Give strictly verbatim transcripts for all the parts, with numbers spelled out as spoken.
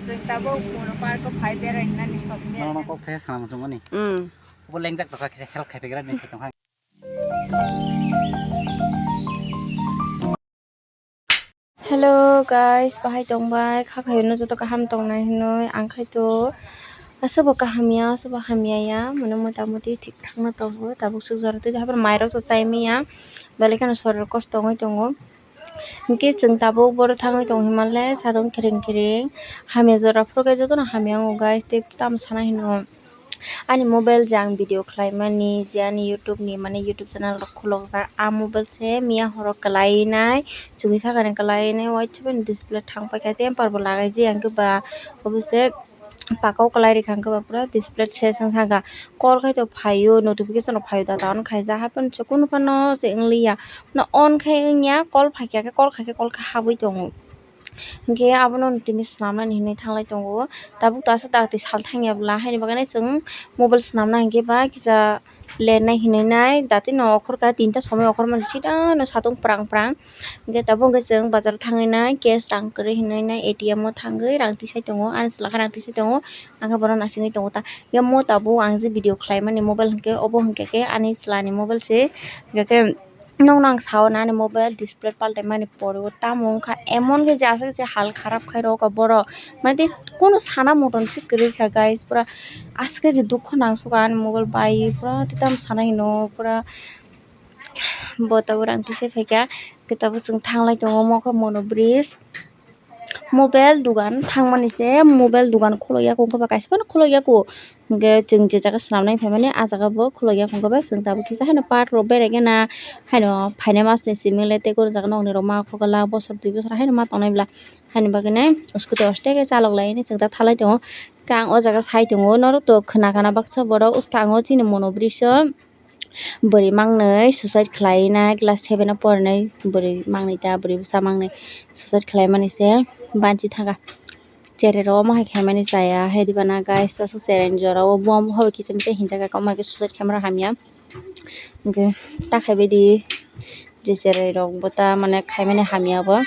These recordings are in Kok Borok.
Chwng tabuk Moro park o phai berai nani sok de. Nono kok thaya sana muchungmani. Hmm. Bo lengjak tokha kisa help khai pegera ni sai tongkha. Hello guys, bahai tongbai, kha khayo no joto kaham tongnai hinoi, ang khai to aswbo kaham ya, aswbo hamya ya, mane mota moti thik thang no tongo, tabuk swk jora twi habar mairok to chai manya, belai kheno sorir kosto wngwi tongo. Hinkhe chwng tabuk boro thangwi tong himanle sadong kering kering hamya jora phuru khe jotono hamya wngo guys, tei tamo sana hino ani mobile je ang video khlaimani je ani YouTube ni mane YouTube channel rok khulokjak, a mobile se miya horo kwlainai chugui sakani kwlainai waisa display thang paikha temper bo lagaiji ang khe ba obo se. Paka o kwlai rikha hwnkhe ba pura display ses wng thangkha. Call khai to phaio, notification rok phaio, data on khaijak, haphano se kunu phano se wngliya. No on khai wngya, call phaikha khe, call khaikhe call khe habwi tongo. Hinkhe abono tini swnamnani hinwi thanglai tongo. Tabuk to aswk dakti sal thangya bwla, haini bagwi chwng mobile swnamna hinkhe ba kisa. Lennai hinwi nai, datino okhorkha tinta somoi okhormani sida no satung prang prang. Hinkhe tabuk hinkhe chwng bazar thangwi nai, cash rang kwrwi hinwi nai, A T M o thangwi rang tisai tongo, ani chwla khe rang tisai tongo, ang khe bono nasingwi tongo ta. Hinkhe mo tabuk ang je video khlaimani mobile hinkhe obo hinkhe khe ani chwlani mobile se, hinkhe khe. Nokno ang sao na ani mobile display paltaimani pore o tamo wngkha, emon khe je aswk je hal kharap khai rw kha borok, mane tei kunu sana motom se kwrwi kha guys, pura aswk khe je dukho nang sukha ani mobile bai pura tei tamo sana hino pura bo tabuk rang tisai phaikha, khe tabuk chwng thanglai tongo omo khe mono bridge. Mobile dogan thangmani se mobile dogan khulukya khe, wngkha ba kaisa phano khulukya khe, hinkhe chwng je jaga swnamnai phaimani ah jaga bo khulukya khe, wngkha ba chwng tabuk kisa haino park rok berai gana haino phainai mas ni simi le tei kunu jaga nokni rok ma khogala bosor dui bosor haino ma tongnai bwla, haini bagwi nai scooty hoste khe chalok lai hinwi chwng ta thalai tongo. Khe ang o jaga sai tongo norok to khna khna baksa borok swkango chini mono bridge o. Bwrwi mangnwi suicide khlainai class seven o porinai bwrwi mangnwi ta bwrwi bwsa mangnwi suicide khlaimani se banchi thangkha. Cherai rok omo hai khaimani chaya hai diba na guys, aswk cherai ni jora o bo hoi kisa misa hinjak kha omo hai khe suicide khaima rok hamya. Hinkhe ta khaibaidi je cherai rok bo ta mane khaimani hamya bo.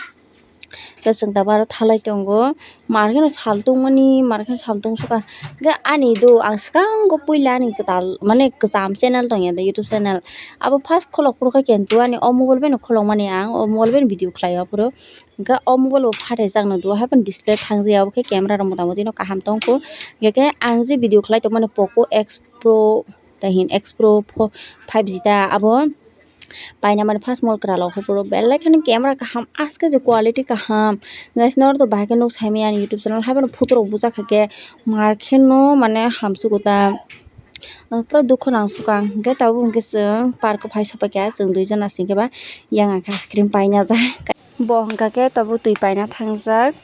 Tei chwng tabuk aro thalai tongo, mar kheno sal tongmani, mar kheno sal tong sukha. Hinkhe ani do ang swkango puila ani kwtal mane kwcham channel tongya da, YouTube channel. Abo first khulok phuru khe kintu ani o mobile bai no khulokmani ang, o mobile bai no video khlaio aphuru. Hinkhe o mobile bo phataijakno do, haikhe display thangjaya, obo khe camera rok mota moti no kaham tongkhu. Hinkhe ang je video khlai tongmani Poco X Pro, tei hin X Pro five G ta abo. Paina mani first mall kwralo hopro belai kheno camera kaham, aske je quality kaham. Guys, noro to bahai khe nuk saimaya ani YouTube channel, haibano photo rok bujak kha khe mar kheno mane hamsugo ta. Ang pura dukho nang sukha, hinkhe tabuk hinkhe chwng park o phai sopaikha chwng duijon asingkhe ba yang ang khe ice cream paina jak. Bo hwnkha khe tabuk twi paina thangjak.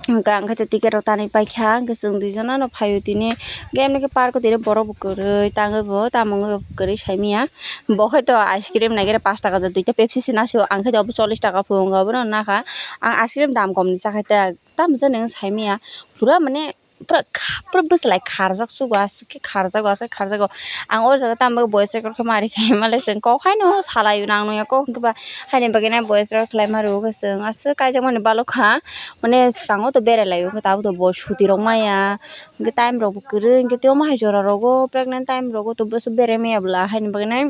Hwnkhe ang khe ticket rok tanwi paikha, hwnkhe chwng duijon ano phaio tini. Hwnkhe emni khe park o tini borok bo kwrwi tangwi bo tamo wngwi bo kwrwi saimanya. Bo khe to ice cream nai khe pash taka ja duita Pepsi se nasio, ang khe to obo chollish taka phungo obono nakha. Ang ice cream dam kom ni cha khe ta tamo jani wng saimanya. Pura mane pura kha-, pura bwslai kharjak chugo aswk khe kharjago aswk kharjago. Ang o jaga tamo boyes rok khe mari khe male chwng kok haino salaio nang nungya kok hwnkhe ba. Haini bagwi nai boyes rok khlai ma rwgo chwng aswk kaijakmani balokha. Mane swkango to berai laio, tabuk to bo suti rok maya, hinkhe time rok bo kwrwi, hinkhe tei omo hai jora rogo pregnant time rogo to bwswk berai maya bwla, haini bagwi nai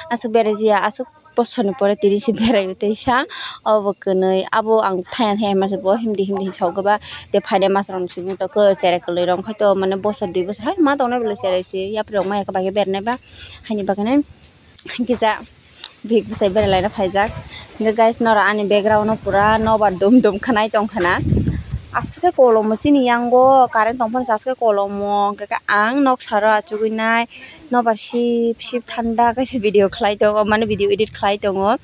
aswk berai jaya, aswk bosor ni pore tini se beraio teisa, obo bo kwnwi, abo ang thaya thaya ma se bo himdi himdi hinwi sago ba, tei phainai mas rok ni simi to khe cherai kwlwi rok khai to mane bosor dui bosor hai ma tongnai bwlai cherai se yapri rok maya khe bai khe beranai ba, haini bagwi nai. Kisa bihik bwsai berai laina phaijak. Hinkhe guys, norok ani background o pura nobar dum dum khwnai tong khwna. Aswk khe kolomo chini yango current tong phano aswk khe kolomo. Hinkhe ang noksa ro achugwi nai nobar sip sip thanda khe se video khlai tongo, mane video edit khlai tongo.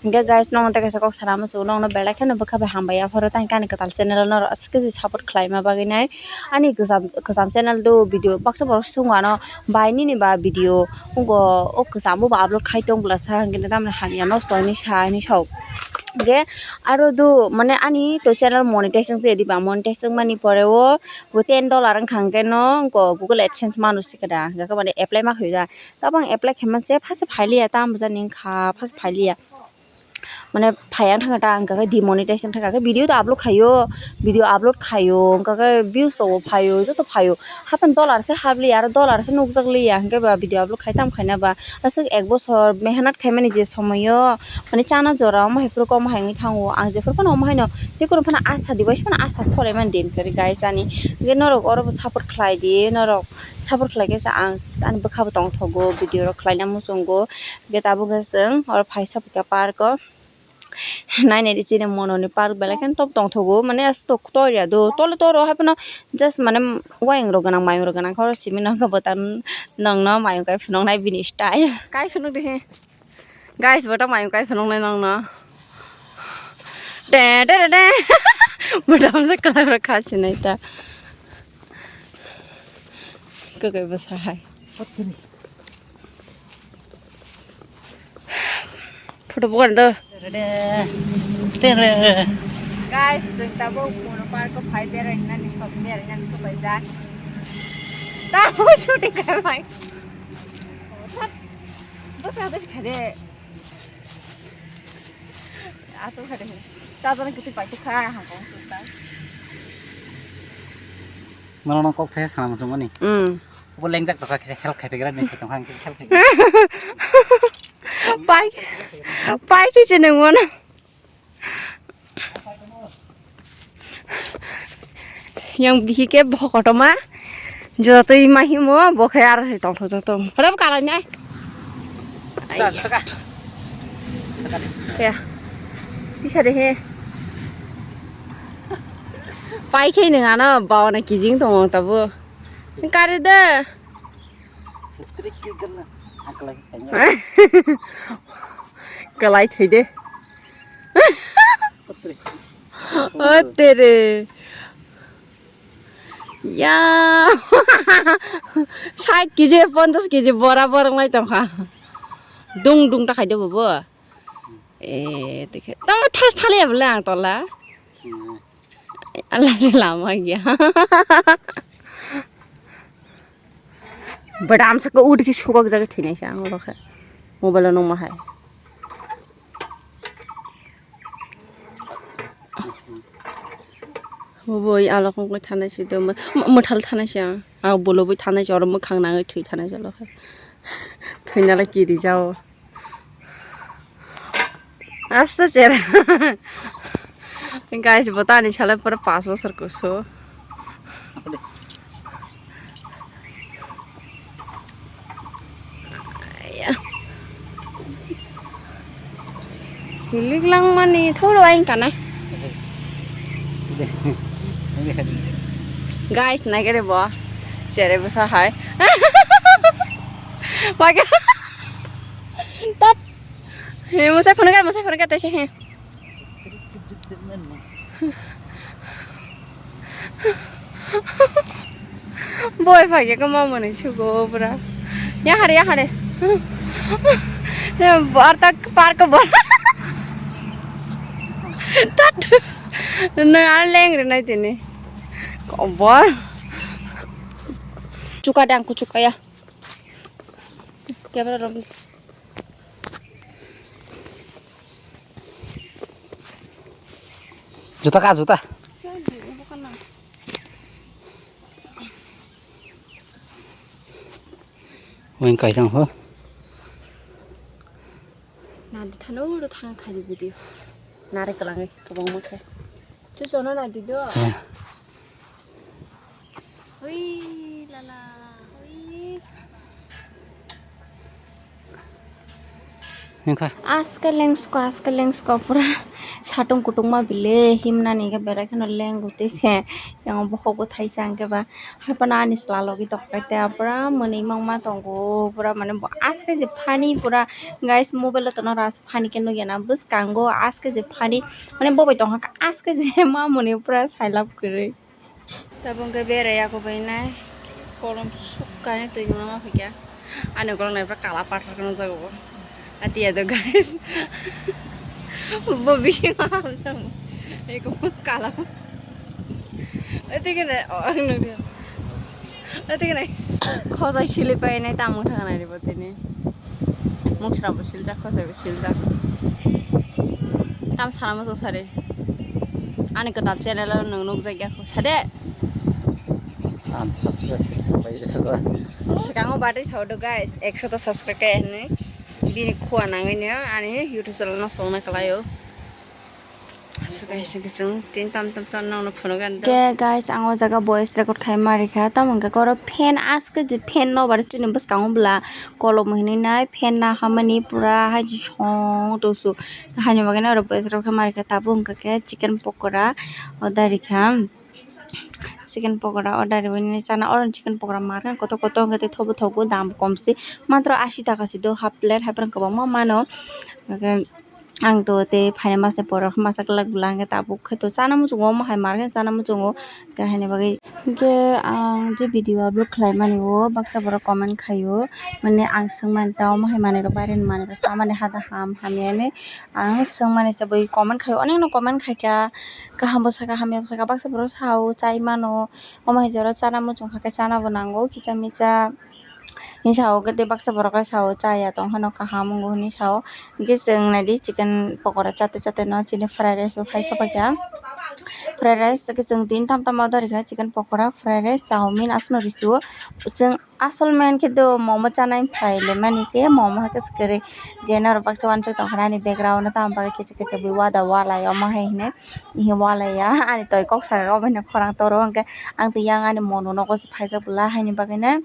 Hinkhe guys, nokno tei kaisa kok sana muchungo, nokno belai kheno bwkha bai hambai yapharo tei ani kwtal channel o norok aswk khe se support khlaima bagwi nai. Ani kwcham, kwcham channel do video baksa borok swngmano bai nini ba video wngkha o kwcham bo upload khai tong bwlasa hinkhe tamni hamya nosto hinwi sa hinwi sao. Hinkhe aro do mane ani to channel monetize wngse diba, monetize wngmani pore o bo ten dollar wngkha hinkhe no wngkha Google AdSense manu sikada hinkhe mane apply ma khaida. Tabang apply khe manse phase phailiya tamo jani wngkha phase phailiya. Mane phai ang thangkha ta, hwnkha khe demonetize wng thangkha khe video to upload khaio, video upload khaio, hwnkha khe views rok bo phaio, joto phaio. Haphano dollar se hap liya, aro dollar se nukjak liya, hwnkhe ba video upload khai tam khaina ba. Aswk ek bosor mehnat khaimani je somoio, mane chana jora omo hai phuru omo hai wngwi thango. Ang jephuru phano omo haino, jephuru phano asa dibai phano asa khoroi mani din kwrwi guys ani. Hwnkhe norok oro bo support khlai di, norok support khlai khe se ang ani bwkha bo tongthogo, video rok khlaina muchungo. Hwnkhe tabuk khe chwng oro phai sopikha park o. Nai nai di chini mononi park belai kheno top tongthogo, mane aswk tor ya do, tole toro hai phano just mane wayang rok gwnang, mayung rok gwnang, khoro simi no hwnkhe bo ta nongno mayung kai phunuknai bini style. Kai phunuk di he. Guys, bo ta mayung kai phunuknai nongno. De, de, de, de. Bo ta hamsa kwlai rok kha sinai ta. Kwkai bwsa hai. Photo bukan to. Guys, chwng tabuk Mono Park o phai berainani sok, berainani sok laijak. Tabuk shooting khaimai. Bwsa bwsa khade. Aswk khade. Chajana kwtwi paithak kha hangkong sukha. Mano nang kok thaya sana muchung mani. Hmm. Bo lengjak tokha kisa help khai pegera ni sai tongkha kisa help khai. Pai, pai kisa nang mano. Yang bihi ke boh kotorma, jotoi ma himo, bo khe aro se tongthok joto. Ora bo kalai nai. Juta, juta ka. Juta ka de. Ya. Tisa de he. Pai khe nang ano, bawa na kijing tong tabo. Kare de. Sutrik ki gana. Akalai kanya. Kalai thoi de. Putri. O tere. Ya. Sait kg, ponchas kg borabor wnglai tongkha. Dung dung ta khai de bobo. E, tamo thas thale bole ang tola. Hmm. Allah se lama gya. Badam sa ko ud ki sugak jaga thinai sa ang lokha. Mobile no mahai. Boi alok ongkoi thanai si do, mwthal thanai si ang. Ang boloboi thanai si, oro mwkhang nangwi thwi thanai si lokha. Thwinala kiri jao. Asta chera. Guys, bo tani sale pura pas bosor kusu. Aya. Silik langmani thoro aing kana. Guys, naikere bo. Chere bwsa hai. Pakai. Tat. He, mwsai phone kar, mwsai phone kar, taisa he. Boi phai khe ma mwnwi sugo pura. Yahare, yahare. Arta park bol. Tat. Nang ar leng rinai tini. Kobor. Chuka dang ku chuka ya. Camera rom. Juta ka juta. Weng kai tang ho. Nadi thalo ro thang khai di video. Nare kalang kabang mo khe. Chu chono nadi do. Ui, lala, ui. Wngkha. Aske lengsuka, aske lengsuka pura satung kutung ma bile himnani khe berai kheno lengwi twi se yang bokhok bo thaisa hwnkhe ba hai phano ani chwla logi tongkha khe pura mwnwi mangma tongo pura mane bo aske je funny pura guys mobile o tono ras funny khe nukya na bwskango aske je funny mane bo bai tongkha aske je ma mwnwi pura silap kwrwi. Tabuk hwnkhe berai yago bai nai kolom sukkaino twi nungma phaikha. Ani ukulok naipra kala pathar khe nukjago bo. Atiya do guys. Bo bisingo hamjakgo. Eko kala. Ati kene o ang nukya. Ati kene khojai sili painai tamo thang nai bo tini. Muksra bo siljak khojai bo siljak. Tam sana muchung sari. Ani kwtal channel o nwng nukjak ya kho. Sade. Ang subscribe khe bai jago. Swkango batwi sao do guys, ekshota subscribe khe hinwi. Bini khua nangwi no ani YouTube channel nosto wngna kwlaio. So guys, hwnkhe chwng tin tam tam channel no phunukgani do. Khe guys, ang o jaga voice record khai ma rikha. Tamo hwnkhe oro fan aske je fan no bar chini bwskango bwla kolom hinwi nai fan na hamani pura hai song tosu. Haini bagwi no oro voice record khai ma rikha. Tabuk hwnkhe chicken pokora order rikha. Chicken pokora order riwi nini chana, oro chicken pokora mar khe kotor kotor hwnkhe tei thobu thobu dam komsi matro ashi taka si do half plate, hai phano kwbangma mano. Hwnkhe ang to tei phaina masni pore masa kwlak bwla hwnkhe tabuk khe to chana muchungo, omo hai mar khe chana muchungo, hwnkhe haini bagwi. Hwnkhe ang je video upload khlai mani o baksa borok comment khaio, mane ang swngmani ta omo hai manwi rok, baireni manwi rok chamani hada ham hamya hinwi ang swngmani se bui comment khaio, onekno comment khaikha. Kaham bo saka, hamya bo saka, baksa borok sao chai mano, omo hai jora chana muchung kha khe chana bo nango kisa misa. Hinwi sao khe tei baksa borok khe sao chaya tong phano kaham wngo hinwi sao. Hwnkhe chwng naidi chicken pokora chate chate no chini fried rice bo phai sopaikha. Fried rice khe chwng tin tam tam order rikha, chicken pokora, fried rice, chowmin aswkno rw sio. Chwng asol main khe do momo chanai phai le mani se, momo hai khe se kwrwi. Je norok baksa uansuk tong kha ani background o tamo bagwi kisa kisa bui wada walai omo hai hinwi. Ihe walai ya ani toi kok saka obo hinwi khorang toro hwnkhe ang twi yang ani mono nogo se phaijak bwla haini bagwi no.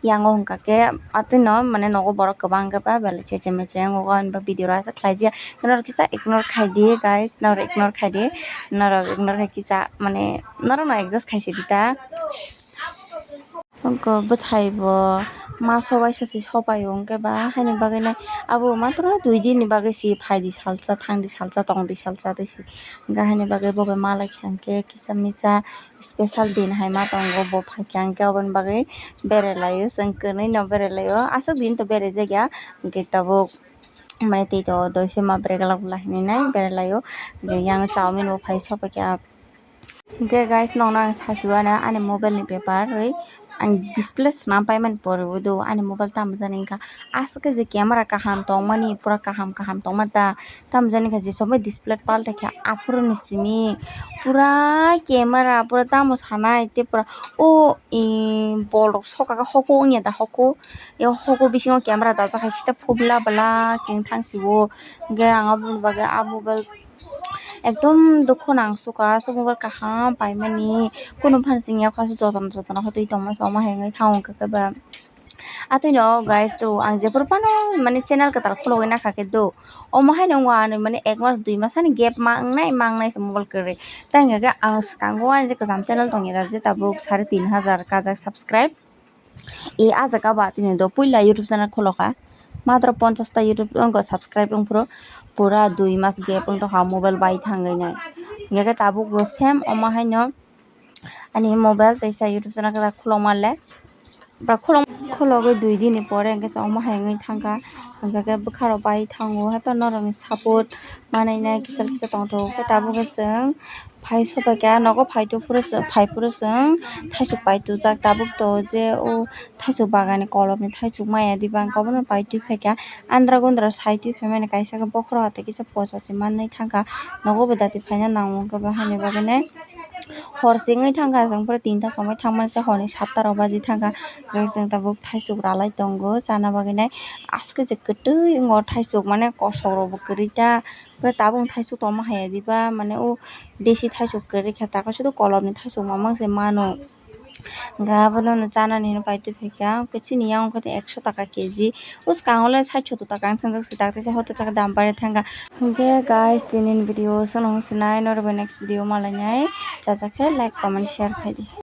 Yango hwnkha khe atwino mane nogo borok kwbang khe ba belai cheche meche wng o ani ba video rw aswk khlai jia norok kisa ignore khai di guys, norok ignore khai di, norok ignore khai kisa mane norok no adjust khai se di ta. Wngkha bwsai bo ma sobaisa se sopai o hwnkhe ba haini bagwi nai abo matwrwino dui din ni bagwi se phai di salsa thang di salsa tong di salsa twi se hwnkhe haini bagwi bo bai ma lai kha hwnkhe kisa misa special din hai ma tongo bo phai kha hwnkhe oboni bagwi berai lai o chwng kwnwi no berai lai o aswk din to berai jak ya hwnkhe tabuk. Mane tei to doi se ma berai glak bwla hinwi nai berai lai o. Yang chowmin bo phai sopai kha. Hwnkhe guys, nokno ang sasiwano ani mobile ni bepar ri ang display swnam paimani pore o do ani mobile tamo jani wngkha. Aswk khe je camera kaham tongmani pura kaham kaham tongma ta tamo jani wngkha je somoi display paltai khe aphuru ni simi pura camera pura tamo sanai tei pura o bolrok sokha khe hoko wngya da hoko. Yo hoko bisingo camera dajak hai sita phobla bwla chwng thang sio. Hwnkhe ang aboni bagwi ah mobile ekdom dukho nang sukha, aswk mobile kaham paimani. Kunu phano chwng yakho aswk jotono jotono khe twi tongma se omo hai wngwi thango hwnkhe ba. Atwino guys to ang jephuru phano mane channel kwtal khulogwi nakha khe do. Omo haino wngkha ani mane ek mas dui mas ani gap ma wngnai ma wngnai se mobile kwrwi. Tai hwnkhe ang swkango ani je kwcham channel tongya je tabuk sare tin hajar kajak subscribe. E, ah jaga ba tini do puila YouTube channel khulokha. Matro ponchash ta YouTube wngkha subscribe wngphuru. Pura dui mas gap wngtokha mobile bai thangwi nai. Hingkhe tabuk bo same omo haino ani mobile teisa YouTube channel kwchak khulokma le. Ba khulok, khulogwi dui din ni pore hingkhe se omo hai wngwi thangkha. Hingkhe khe bwkha rok bai thango. Haikhe norokni support manwi nai kisa kisa tongthogo. Khe tabuk khe chwng phai sopaikha, nogo phai tubphuru chwng, phai phuru chwng thaisuk pai tubujak. Tabuk to je o thaisuk bagan ni kolom ni thaisuk maya diba, ang obono pai tubiphaikha. Andra gundra sai tubiphaimani kaisa khe bokhorok hatai kisa pocha se manwi thangkha, nogo bo dati phaina nango hwnkhe bo haini bagwi nai hor se wngwi thangkha, chwng phuru tinta somoi thangmani se horni satta rok baji thangkha. Hwnkhe chwng tabuk thaisuk ralai tongo chana bagwi nai, aswk je kwtwi wngo thaisuk mane kosok rok bo kwrwi ta. Pura tabuk thaisuk tongma hai ya diba, mane o desi thaisuk kwrwi kha, takha sudu kolomni thaisuk mamang se mano. Hwnkhe abono no chanani hwnwi pai tubui kha, hwnkhe chini yang wngkha ekso taka K G, o swkango le sait sotto taka wng thang jak si, tak teisa hoito taka dam bai thang kha. Hwnkhe guys, tini ni video o sono wng sinai, norok bai next video malainai, chajak khe like, comment, share khai di.